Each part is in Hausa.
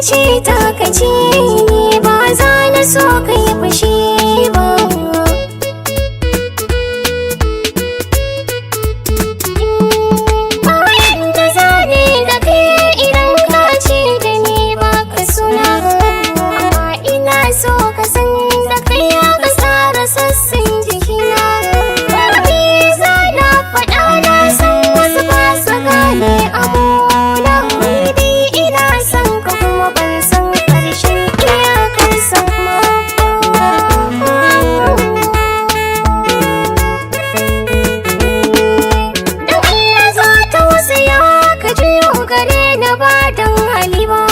ce ta kace ni ba za na so ka yi fushi ba. Bayan da zane da kai idan ka ce da ni ba ka suna, amma ina so ka san da kai aka tsara sassan jikina. Me za na faɗa, na san wasu ba su gane amona. Ni dai ina son ka kuma ban san ƙarshen iyakar san ba. Dan Allah za ta wasaya ka juyo gare na ba dan hali ba.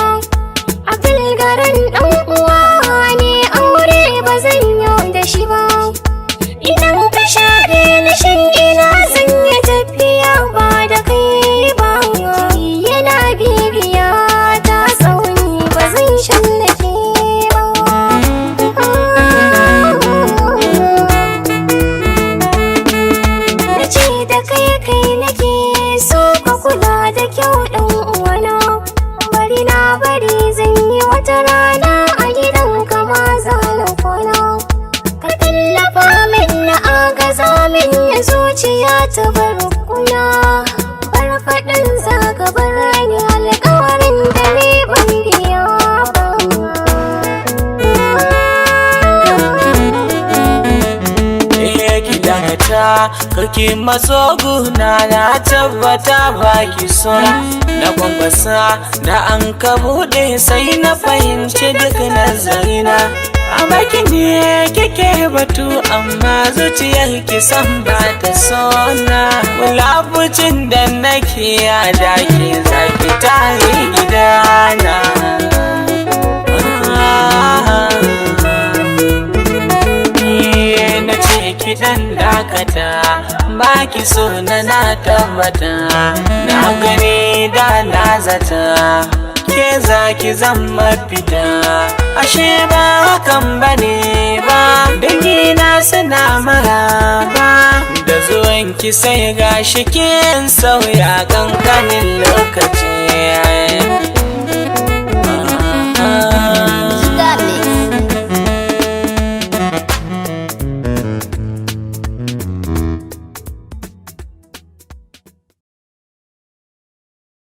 Abdul garan dan uwa ne, aure ba zan yi da shi ba. Idan ka share na shan ina zan yi tafiya ba da kai ba. Yana bibiya ta tsauni ba zan shallake ba. Na ce da kai kai nake so ka kula da kyau ɗan uwana. Bari na bari zan yi wata rana a gidan kama za na kwana. Ka tallafa min na agaza min ya zuciya ta bar kuna. Bar faɗin za ka bar ni alƙawarin da ni ban biya ba. Eh ki dakata, karki matso guna, na tabbata baki so na kwankwasa da an ka bude, sai na fahimci duk nazarina a baki ne kike batu, amma zuciyar ki san ba ta sona. Wulafucin da nake ya dake zaki tare gidana. Na ce ki dan dakata, baki so na na tabbata, na gani da na zata ke zaki zan mafita, ashe ba hakan bane ba. Dangina suna maraba da zuwan ki, sai gashi kin sauya kankanin lokaci.